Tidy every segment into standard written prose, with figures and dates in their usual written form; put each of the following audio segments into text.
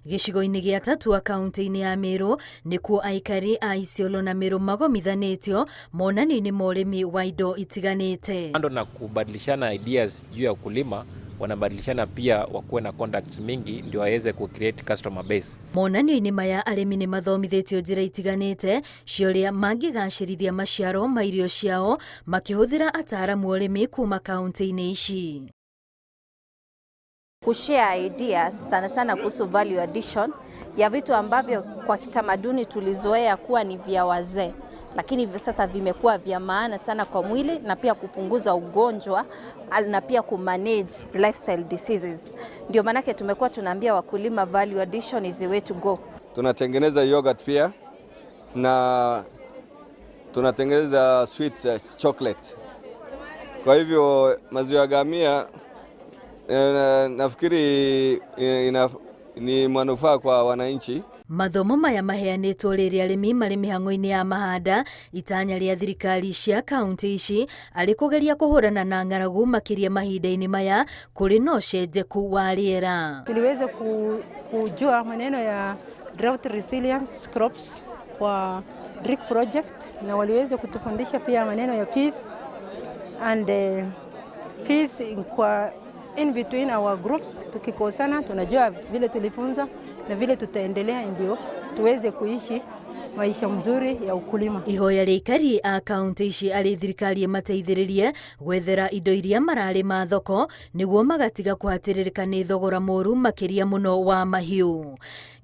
Gĩcigo-inĩ gĩa Tatua kaunti-inĩ ya Meru nĩkuo aikari a Isiolo na Meru magomithanĩtio monanio-inĩ ma ũrĩmi wa indo itiganĩte. Kando na kubadilishana ideas juu ya ukulima, wanabadilishana pia wakuwe na contacts mingi ndio waweze ku create customer base. Monanio-inĩ maya arĩmi nĩ mathomithĩtio njĩra itiganĩte cia ũrĩa mangĩgacĩrithia maciaro ma irio ciao makĩhũthĩra ataaramu a ũrĩmi kuma kaunti-inĩ ici. Kushare ideas sana sana kuhusu value addition ya vitu ambavyo kwa kitamaduni tulizoea kuwa ni vya wazee, lakini hivi sasa vimekuwa vya maana sana kwa mwili na pia kupunguza ugonjwa na pia kumanage lifestyle diseases. Ndio maanake tumekuwa tunaambia wakulima value addition is the way to go. Tunatengeneza yogurt pia na tunatengeneza sweet chocolate. Kwa hivyo maziwa ya ngamia nafikiri ni manufaa kwa wananchi. Mathomo maya maheanĩtwo rĩrĩa arĩmi marĩ mĩhang'o-inĩ ya mahanda itanya rĩa thirikari cia kaunti ici arĩ kũgeria kũhũrana na ng'aragu makĩria mahinda-inĩ maya kũrĩ na ũcenjeku wa rĩera. Tuliweza kujua maneno ya drought resilience crops kwa DRIC project na waliweza kutufundisha pia maneno ya peace and peace kwa in between our groups. Tukikosana tunajua vile tulifunzwa na vile tutaendelea ndio tuweze kuishi maisha mzuri ya ukulima. Ihoya rĩa aikari a kaunti ici arĩ thirikari ĩmateithĩrĩrie gwethera indo iria mararĩma thoko nĩguo magatiga kũhatĩrĩrĩka nĩ thogora mũru makĩria mũno wa mahiũ.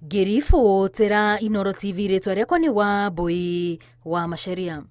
Ngĩribotera Inooro TV, rĩtwa rĩakwa nĩ Wambui wa Macharia.